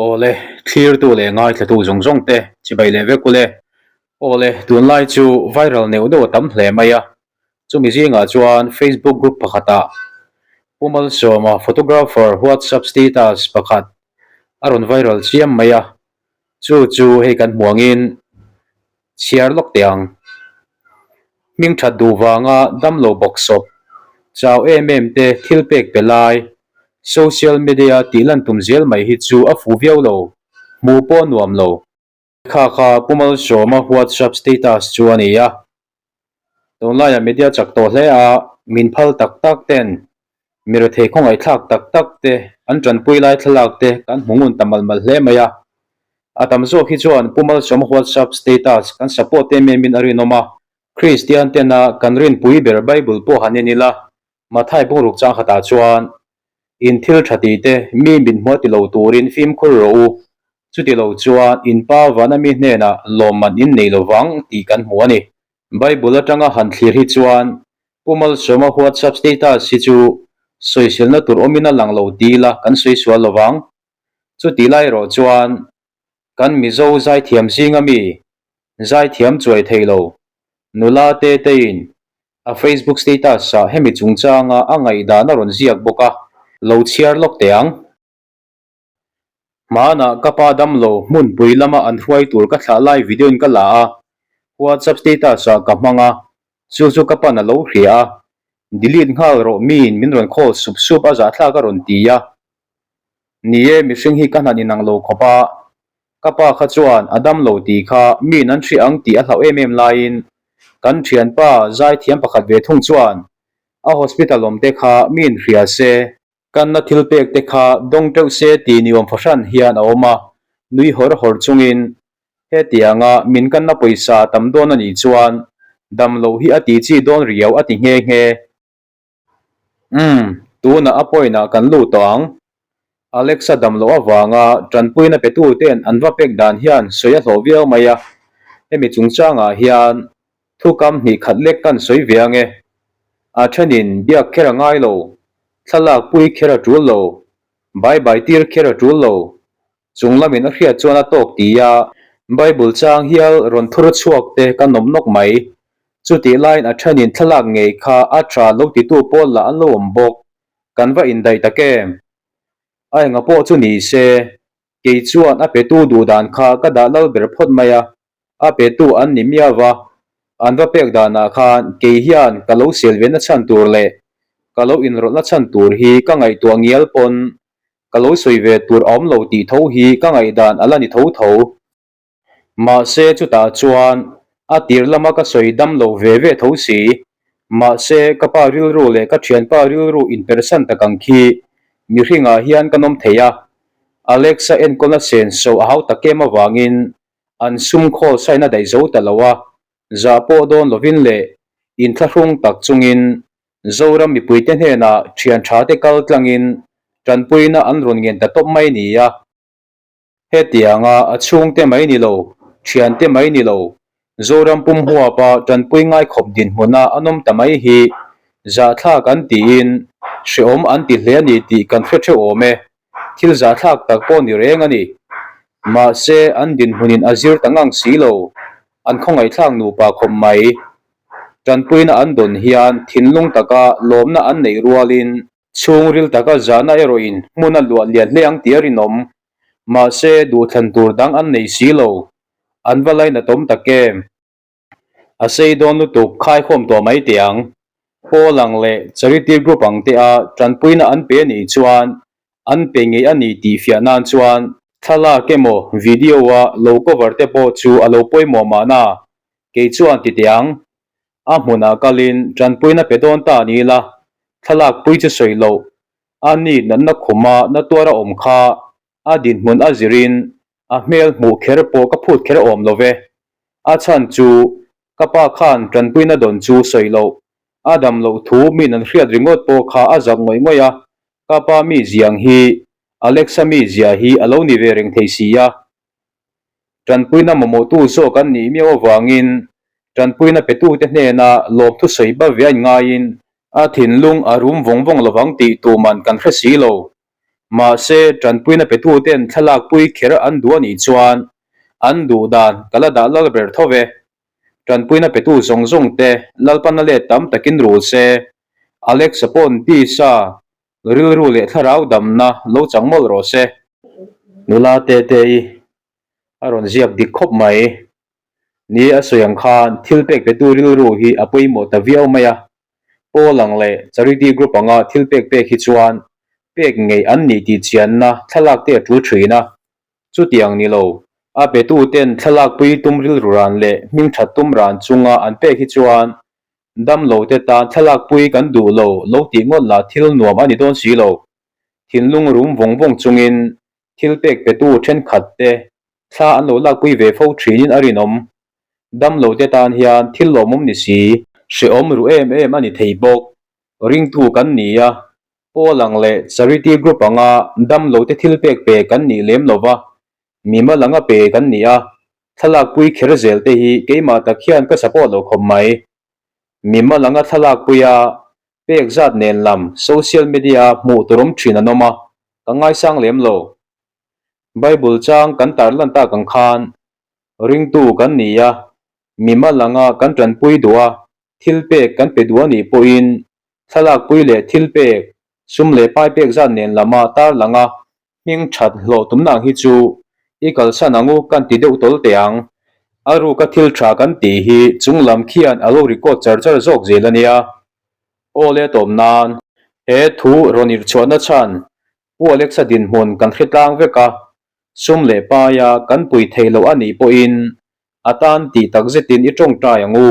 Awle, thlirtu leh ngaithlatu zawng zawng te chibai leh vek ule. Awle, tunlai chu viral neuh deuh a tam hle mai a, chumi zingah chuan Facebook group pakhatah Pu Malsawma photographer WhatsApp status pakhat a rawn viral chiam mai a, chu chu hei kan hmu angin chhiar lawk teh ang. Hming that duh vanga damlo bawk sawp, chau em em te thil pek pe lai, social media tih lan tum zel mai hi chu a fuh viau lo, hmuh pawh a nuam lo. Kha kha Pu Malsawma WhatsApp status chu a ni a, tunlaiah media chak tawh hle a, min phal tak tak ten mi rethei khawngaihthlak tak tak te an tanpui lai thlalak te kan hmu ngun ta mal mal hle mai a. A tam zawk hi chuan Pu Malsawma WhatsApp status kan support em em in a rinawm a, Kristian tena kan rinpui ber Bible pawh han en ila, Mathai bungruk chang khatah chuan, In thil tha tih te mi min hmuah ti lo turin fimkhur rawh u, chuti lo chuan in pa vana mi hnenah lawmman in nei lo vang tih kan hmu a ni. Bible atanga han thlir hi chuan Pu Malsawma WhatsApp status hi chu sawiselna tur awmin a lang lo ti ila kan sawi sual lo vang. Chuti lai erawh chuan kan Mizo zaithiam zinga mi zaithiam chuai thei lo nula te tein a Facebook status ah hemi chungchanga a ngaihdan a rawn ziak bawk a, lo chhiar lawk teh ang. Hmanah ka pa damlo hmunpui lama an hruai tur ka thlah lai video in ka la a, WhatsApp status ah ka hmang a, chu chu ka pan a lo hria a, delete nghal rawh miin min rawn call sup sup a zahthlak a rawn ti a. Ni e, mihring hi ka hnan inang lo khawp a, ka pa kha chuan a damlo tih kha miin an hria ang tih a hlauh em em laiin kan thianpa zaithiam pakhat ve thung chuan a hospital awm te kha miin hria se, Kanna thil pek te kha dawng teuh se ti niawm fahran hian a awm a, nui hawr hawr chungin, Hetianga min kanna pawisa tam dawn a nih chuan dam loh hi a ti chi dawn riau a ti nghe nghe. Umm, tunah a point ah kan lut tawh ang. Alexa dam loh avanga tanpuina petu ten an va pek dan hian sawi a hlawh viau mai a, hemi chungchangah hian Thukam hnih khat lek kan sawi ve ang e. A thenin biak kher a ngai lo, thlalak pui kher a tul lo, bai bai tir kher a tul lo, chung lamin a hriat chuan a tawk ti a, Bible chang hial rawn thur chhuak te ka nawm nawk mai. Chutih laiin a thenin thlalak ngei kha a tha lo titu pawl lah an lo awm bawk. Kan va indaih tak em? A enga pawh chu ni se, kei chuan a petu duh dan kha ka dah lal ber phawt mai a, A petu an ni miau va, an va pek danah khan kei hian ka lo sel ve na chhan tur leh ka lo inrawlh na chhan tur hi ka ngaihtuah ngial pawn ka lo sawi ve tur a awm lo tih tho hi ka ngaihdan a la ni tho tho. Mahse chutah chuan a tir lama ka sawi dam lo ve ve tho si. Mahse ka pa rilru leh ka thianpa rilru inpersan tak ang khi mihringah hian ka nawm thei a, Alexa enkawlna senso a hau tak em avangin An sum khawl sain a daih zo ta lo a, zah pawh dawn lovin leh inthlahrung tak chungin Zoram mipuite hnenah thian tha te kal tlangin tanpuina an rawn ngen ta tawp mai ni a. Hetianga a chhungte mai ni lo, thiante mai ni lo, Zoram pum huapa tanpui ngai khawp dinhmuna an awm ta mai hi zahthlak an tiin hrehawm an ti hle a ni tih kan hre theuh awm e. Thil zahthlak tak pawh ni reng a ni. Mahse, an dinhmunin a zir ta ngang si lo. An khawngaihthlak nupa khawp mai. Tanpuina an dawn hian thinlung taka lawmna an neih rualin chhungril taka zahna erawhin hmun a luah lian hle ang tih a rinawm. Mahse, duhthlan tur dang an nei si lo. An va lainatawm tak em? A sei dawn lutuk khaikhawm tawh mai teh ang. Pawl ang leh Charity Group ang te a tanpuina an pe anih chuan an pe ngei a ni tih fiah nan chuan thlalak emaw video a lo cover te pawh chu a lo pawimawh mahna kei chuan ti teh ang. A hmunah kalin tanpuina pe dawn ta ni ila thlalak pui chu sawi loh a ni natna khuma na tuar a awm kha a dinhmun a zirin a hmel hmuh kher pawh ka phut kher awm lo ve. A chhan chu ka pa khan tanpuina dawn chu sawi loh, a dam loh thu min an hriat ringawt pawh kha a zak ngawih ngawih a, ka pa mi ziang hi Alexa mi zia hi a lo ni ve reng thei si a. Tanpuina mamawhtu zawk an nih miau avangin tanpuina petute hnena lawmthu sawi ba ve a inngaiin a thinlung a rum vawng vawng lovang tih tuman kan hre si lo. Mahse, tanpuina petuten thlalak pui kher an duh a nih chuan an duh dan ka la dah lal ber tho ve. Tanpuina petu zawng zawng te Lalpana let tam takin rul se, Alexa pawn tisa rilru leh thlarau damna lo chang mawlh rawh se. Nula tete i a rawn ziak dik khawp mai. Ni a sawi ang khan thil pek petu rilru hi a pawimawh ta viau mai a. Pawl ang leh charity group anga thil pek pek hi chuan pek ngei an nih tih chianna thlalak te a tul thin a. Chutiang ni lo, a petu ten thlalak pui tum rilru ran leh hming that tum ran chunga an pek hi chuan dam lo te tan thlalak pui kan duh lo lo tih ngawt lah thil nuam a ni dawn si lo. Thinlung rum vawng vawng chungin Thil pek petu thenkhat te thla an lo lakpui ve fo thinin a rinawm. Damlo te tan hian thil lawmawm ni si. Hrehawm ru em em a ni thei bawk. Ringtu kan ni a, Paul ang leh Charity Group anga damlo te thil pek pe kan nih lem lo va, mimal anga pe kan ni a, thlalakpui kher zel te hi keimah tak hian ka support lo khawp mai. Mimal anga thlalakpui a, Pek zat nen lam social media a hmuh tur awm thin an awm a, ka ngaisang lem lo. Bible chang kan tarlan tak ang khan ringtu kan ni a, mimal anga kan tanpui duh a, thil pek kan pe duh a nih pawhin thlalakpui leh thil pek, sum leh pai pek zat nen lama tarlang a hming that hlawh tumna ang hi chu i kalsan ang u kan ti deuh tawl teh ang. A ruka thil tha kan tih hi chung lam khian a lo record char char zawk zel a nia. Aw le tawp nan. He thu rawn irhchhuahna chhan Pu Alexa dinhmun kan hre tlang vek a, sum leh paia kan pui thei loh a nih pawhin a tan tih tak zetin i tawngtai ang u.